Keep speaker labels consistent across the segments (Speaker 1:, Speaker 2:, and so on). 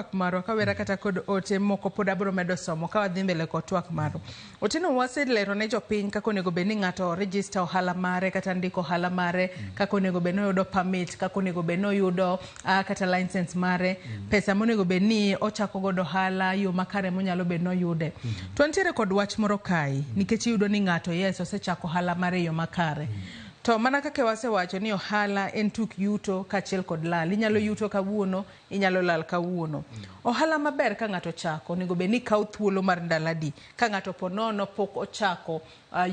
Speaker 1: twak marwa kawera kata kod ote moko pod abiro medo somo ka wadhi mbele kod twak marwa. Otieno waselero ne jopiny kaka onego bed ni ng'ato register ohala mare kata ndiko ohala mare, kaka onego bed ni oyudo permit, kaka onego bed ni oyudo kata license mare, pesa monego bed ni ochako godo ohala, yo makare monyalo bed ni oyude. To nitiere kod wach moro kae, nikech iyudo ni ng'ato yes osechako ohala mare e yo makare. To mana kaka wasewacho ni ohala en tuk yuto kaachiel kod lal. Inyalo yuto kawuono, inyalo lal kawuono. Ohala maber ka ng'ato ochako, onego bed ni kawo thuolo mar ndalo adi? Ka ng'ato po nono pok ochako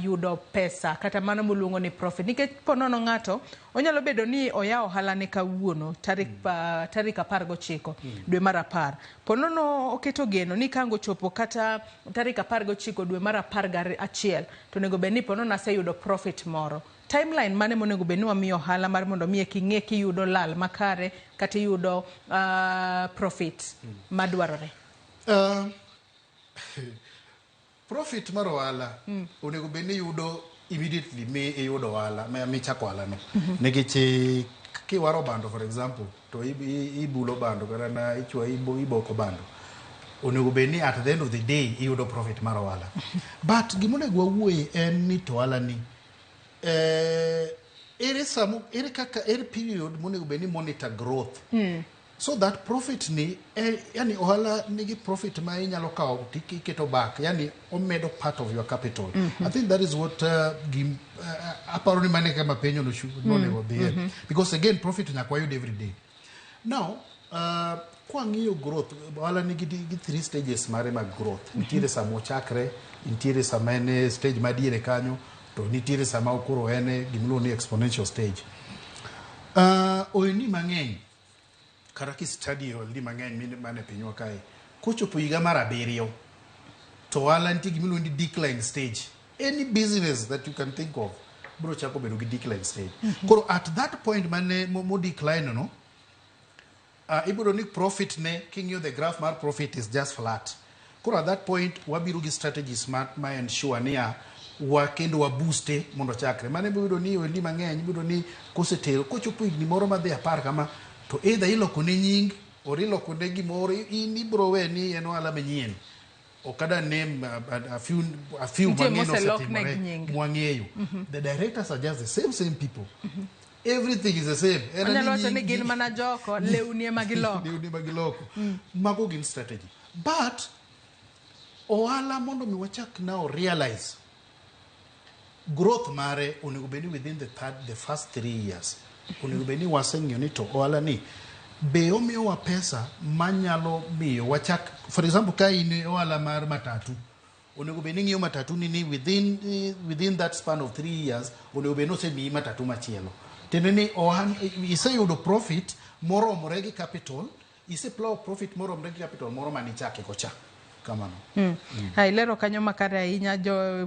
Speaker 1: yudo pesa kata mano moluongo ni profit. Nikech po nono ng'ato, onyalo bedo ni oyawo ohala ne kawuono, tarik 19 dwe mar 10. Po nono oketo geno ni ka ang' ochopo kata tarik 19 dwe mar 11, to onego bed ni po nono aseyudo profit moro. Timeline mane monego bed ni wamiyo ohala mar mondo mi eka ing'e kiyudo lal makare kata iyudo profit madwarore?
Speaker 2: Profit mar ohala onego bed ni iyudo immediately mi iyudo ohala michako ohala no. Nikech kiwaro bando, for example, to ibulo bando kata na ichwa iboko bando. Onego bed ni at the end of the day iyudo profit mar ohala. But gimonego wawuoye en ni to ohala ni ere samo ere kaka ere period monego bed ni monitor growth so that profit ni yani ohala nigi profit ma inyalo kawo tiketo back, yani omedo part of your capital. I think that is what aparo ni mane kama penjo no nonego dhiye, because again profit nyaka wayud every day. Now kwang'iyo growth, ohala nigi gi three stages mare mag growth. Nitiere sama ochakre, nitiere sama en e stage madiere kanyo, to nitiere sama koro en e gimiluongo ni exponential stage. Ohelni mang'eny kata kistudy ohelni mang'eny mane pinywa kae, kochopo higa mar 7 to ohala nitie gimiluongo ni decline stage. Any business that you can think of biro chako bedo gi decline stage. Koro at that point mane mo decline no, ibiro ni profit ne king'iyo the graph mar profit is just flat. Koro at that point wabiro gi strategies ma ensure niya wa kendo wa booste mondo ochakre. Mano ibiro yudo ni ohelni mang'eny ibiro yudo ni kosetero kochopo higni moro madhi 10 kama, to either iloko ne nying or iloko ne gimoro, in ibiro we ni en ohala manyien. Ok ada name a few
Speaker 1: Nitie
Speaker 2: mang'eny
Speaker 1: moselok
Speaker 2: osetimore
Speaker 1: negi nying.
Speaker 2: mwang'eyo. The directors are just the same same people. Everything is the same. En
Speaker 1: Onyalo
Speaker 2: ni
Speaker 1: wacho ni
Speaker 2: nying-
Speaker 1: gin mana joko, lewni ema giloko.
Speaker 2: Lewni ema giloko. Mago gin strategy. But ohala mondo mi wachak now realize growth mare, onego bed ni within the first 3 years onego bed ni waseng'iyo ni to ohala ni be omiyowa pesa manyalo miyo wachak. For example, ka in e ohala mar matatu, onego bed ni ing'iyo matatu ni within that span of 3 years onego bed ni osemiyi matatu machielo. Tiende ni iseyudo profit moromore gi capital, iseplow profit moromore gi capital moro manichake kocha kamano.
Speaker 1: Ha, ilero kanyo makare ahinya jo.